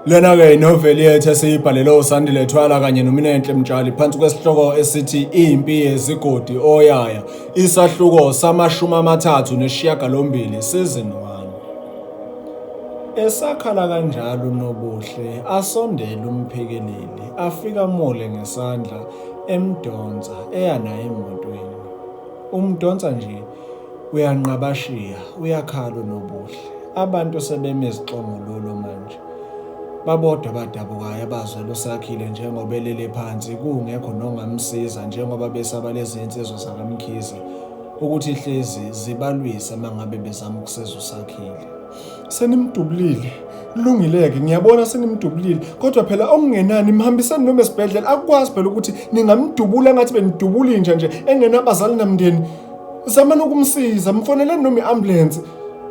Lena-ke inoveli yethu esiyibhalele uSandile Thwala kanye noMinenhle Mtshali phansi kwesihloko esithi Impi Yezigodi Oyaya, isahluko sama-38, season 1. Esakhala kanjalo uNobuhle asondele uMphikeleli afike amole ngesandla emdonsa eya naye emotweni. Umdonsa nje uyanqabashiya uyakhala uNobuhle. Abantu sebemi izixongololo manje. Babodwa abadabukayo abazwela uSakhile njengoba elele phansi kungekho nongamsiza njengoba besaba lezi zinsizwa zakaMkhize ukuthi hlezi zibalwise mangabe bezama ukusiza uSakhile. Senimdubulile. Kulungile-ke ngiyabona senimdubulile kodwa phela okungenani mhambiseni noma esibhedlela akukwazi phela ukuthi ningamdubula ngathi benidubula inja nje engenabazali namndeni. Zamani ukumsiza mfoneleni noma i-ambulensi.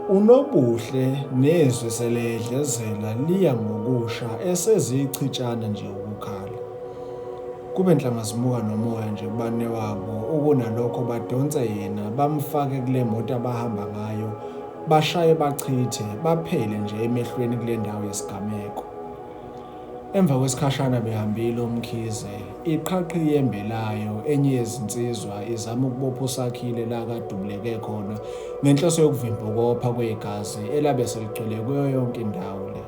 UNobuhle nezwi seledlezela liya ngokusha esezichitshana nje ukukhala. Kube nhlangazimuka nomoya nje kubanewabo ukunalokho badonse yena bamfake kule moto abahamba ngayo bashaye bachithe baphele nje emehlweni kule ndawo yesigameko. Emva kwesikhashana behambile oMkhize, iqhaqha iyembe layo enye yezinsizwa izama ukubopha uSakhile la kadubuleke khona ngenhloso yokuvimba ukopha kwegazi elabe seligcwele kuyo yonke indawo le.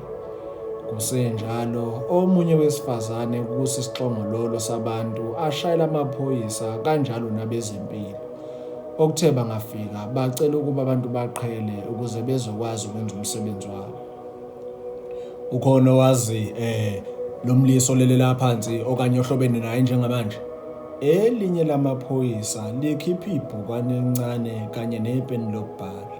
Kusenjalo, omunye wesifazane kusisixongololo sabantu ashayela amaphoyisa kanjalo nabezempilo. Okuthe bangafika bacela ukuba abantu baqhele ukuze bezokwazi ukwenza umsebenzi wabo. Ukhona owazi eh lo mlisa olele la phansi okanye ohlobene naye njengamanje? Elinye lamaphoyisa likhipha ibhukwane elincane kanye nepeni lokubhala.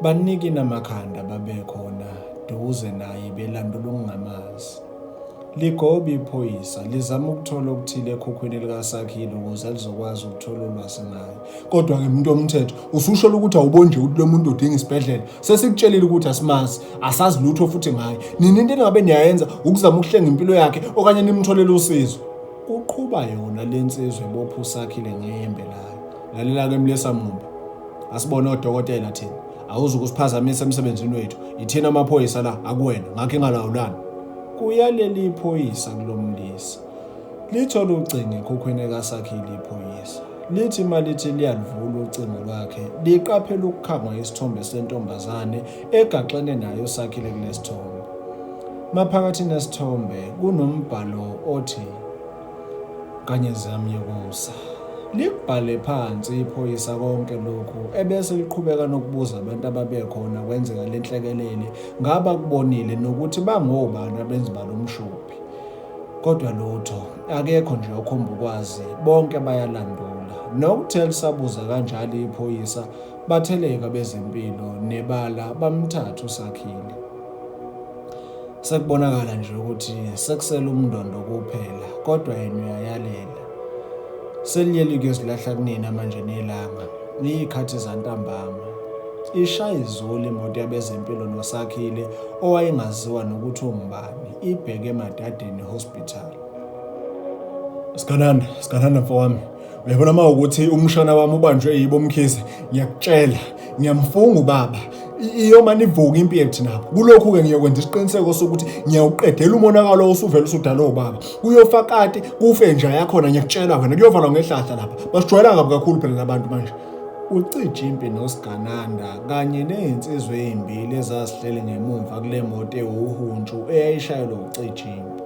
Banikina amakhanda babekhona duze naye belandula ukungamazi. Ligobe iphoyisa lizama ukuthola okuthile ekhukhwini likaSakhile ukuze lizokwazi ukuthola ulwazi ngaye. Kodwa-ke muntu womthetho usushola ukuthi awuboni nje ukuthi lo muntu udinga isibhedlela. Sesikutshelile ukuthi asimazi, asazi lutho futhi ngaye. Nina into engabe niyayenza ukuzama ukuhlenga impilo yakhe okanye nimtholele usizo. Kuqhuba yona le nsizwa ebopha uSakhile ngeyembe layo. Lalela-ke mlisa mumbi. Asibone odokotela thina. Awuzukusiphazamisa emsebenzini wethu. Ithina amaphoyisa la akuwena, ngakho ingalawulani. Kuyalela iphoyisa kulo mlisa. Lithola ucingo ekhukhwini ekaSakhile iphoyisa. Lithi uma lithi liyaluvula ucingo lwakhe, liqaphela ukukhangwa isithombe sentombazane egaxene naye uSakhile kulesithombe. Maphakathi nesithombe kunombhalo othi Nkanyezi yami yokusa. Likubhale phansi iphoyisa konke lokhu ebese liqhubeka nokubuza abantu ababekhona kwenzeka le nhlekelele ngabakubonile nokuthi bangobani abenzi balo mshophi. Kodwa lutho, akekho nje okhomba ukwazi, bonke bayalandula. Nokuthe lisabuza kanjalo iphoyisa, batheleka abezempilo nebala bamthatha uSakhile. Sekubonakala nje ukuthi sekusele umndondo kuphela kodwa yena uyayalela. Seliyeli kuyozilahla kunina manje nelanga. Iy'khathi zantambama. Ishaya izulu imoto yabezempilo noSakhile owayengaziwa nokuthi ungubani ibheke eMadadeni Hospital. Sigananda, Sigananda mfowami. Uyabona uma ukuthi umshana wami ubanjwe yibo Mkhize, ngiyakutshela, ngiyamfunga ubaba. Iyoma nivuka impi yethu nabo. Kulokhu-ke ngiyokwenza isiqiniseko sokuthi ngiyawuqedela umonakalo osuvele usudalwe ubaba. Kuyofa kati, kufe nja yakhona ngiyakutshela wena, kuyovalwa ngehlahla lapha. Basijwayela kabi kakhulu phela labantu manje. UCija impi noSigananda kanye nezinsizwa ezimbili ezazihleli ngemumva kule moto ewuhuntshu eyayishayelwa uCija impi.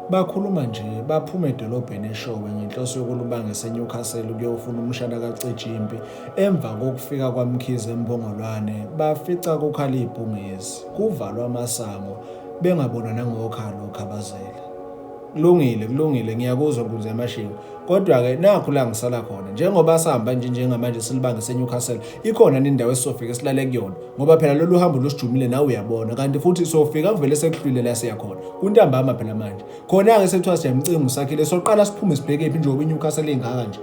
Bakhuluma nje baphuma edolobheni eShowe ngenhloso yokulubangisa eNewcastle ukuyofuna umshana kaCijimpi. Emva kokufika kwaMkhize eMbongolwane bafica kukhala ibhungezi, kuvalwa amasango bengabonwa nangokhalo uKhabazela. Kulungile, kulungile ngiyakuzwa nkunzi yamashinga. Kodwa-ke nakhu la ngisala khona njengoba sihamba nje njengamanje silibangise eNewcastle ikhona nendawo esizofike silale kuyona ngoba phela lolu hambo lusijumile nawe uyabona kanti futhi sofika kuvele sekuhlwile la siya khona kuntambama phela manje khona-ke sekuthiwa siyamcinga uSakhile soqala siphume sibheke phi njengoba iNewcastle ingaka nje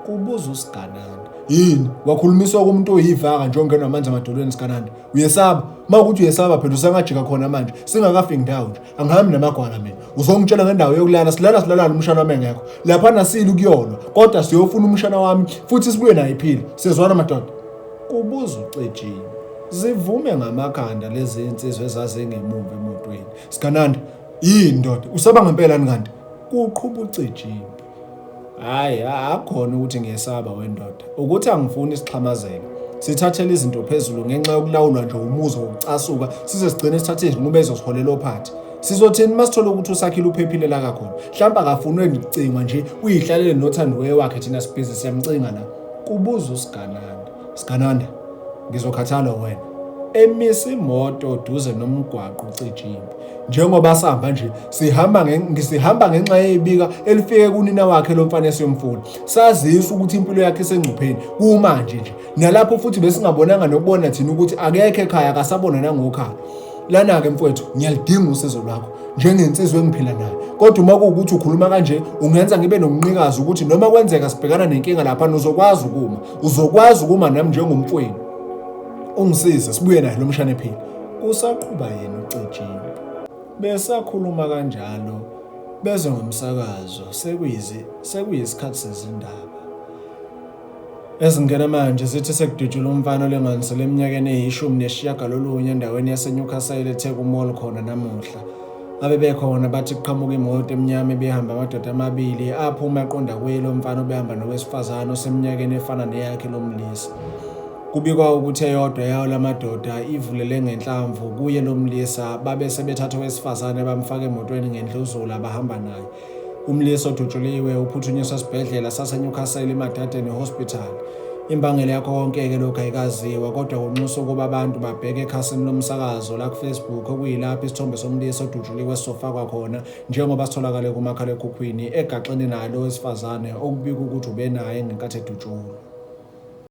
kubuza uSigananda yini wakhulumiswa kumuntu oyivaka nje ongenwa amanzi amadolweni Sigananda uyesaba uma ukuthi uyesaba phela usangajika khona manje singakafiki ndawo nje angihambi namagwala mina uzongitshela ngendawo yokulala silala silalala umshana wami engekho laphana sile ukuyolwa kodwa siyofuna umshana wami futhi sibuye naye iphila siyezwana madoda kubuza uCejini. Zivume ngamakhanda lezi insizwa ezazingemumva emotweni. Sigananda, yini ndoda? Usaba ngempela ni kanti? Kuqhuba uCijimpi. Hayi, akukhona ukuthi ngiyesaba wendoda. Ukuthi angifuni sixhamazele. Sithathele izinto phezulu ngenxa yokulawulwa nje umuzwa wokucasuka size sigcine sithathe izinqumo ezosiholela ophathi. Sizothini uma sithola ukuthi uSakhile uphephile la kakhona? Mhlawumbe akafunwe nikucingwa nje uyihlalele nothandiweyo wakhe thina sibhizi siyamcinga la. Kubuza uSigananda. Sigananda, ngizokhathala wena. Emisa imoto duze nomgwaqo uCijimpi. Njengoba sihamba nje sihamba ngisihamba ngenxa yebika elifike kunina wakhe lo mfana esiyomfuna. Sazisa ukuthi impilo yakhe isengcupheni kumanje nje. Nalapho futhi besingabonanga nokubona thina ukuthi akekho ekhaya akasabona nangokhala. Lana-ke mfowethu ngiyalidinga usizo lwakho njengensizwa engiphila nayo. Kodwa uma kuwukuthi ukhuluma kanje ungenza ngibe nomnqikazi ukuthi noma kwenzeka sibhekana nenkinga lapha uzokwazi ukuma. Uzokwazi ukuma nami njengomfowenu. Ungisize sibuye naye lo mshana ephila. Usaqhuba yena uCijimpi. Besakhuluma kanjalo bezwe ngomsakazo sekuyizi sekuyisikhathi sezindaba. Ezingena manje zithi sekudutshulwe umfana olinganiselwa eminyakeni eyishumi neshiyagalolunye endaweni yaseNewcastle eTheku Mall khona namuhla. Abebekhona bathi kuqhamuka imoto emnyama ebihamba amadoda amabili aphuma aqonda kuye lo mfana obehamba nowesifazane oseminyakeni efana neyakhe lo mlisa. Kubikwa ukuthi eyodwa yawo la madoda ivulele ngenhlamvu kuye lo mlisa babe sebethatha owesifazane bamfaka emotweni ngendluzula bahamba naye. Umlisa odutshuliwe uphuthunyiswa esibhedlela saseNewcastle eMadadeni Hospital. Imbangela yakho konke-ke lokhu ayikaziwa kodwa kunxusa ukuba abantu babheke ekhasini lomsakazo la kuFacebook okuyilapho isithombe somlisa odutshuliwe sizofakwa khona njengoba sitholakale kumakhalekhukhwini egaxene naye lo wesifazane okubikwa ukuthi ubenaye ngenkathi edutshulwa.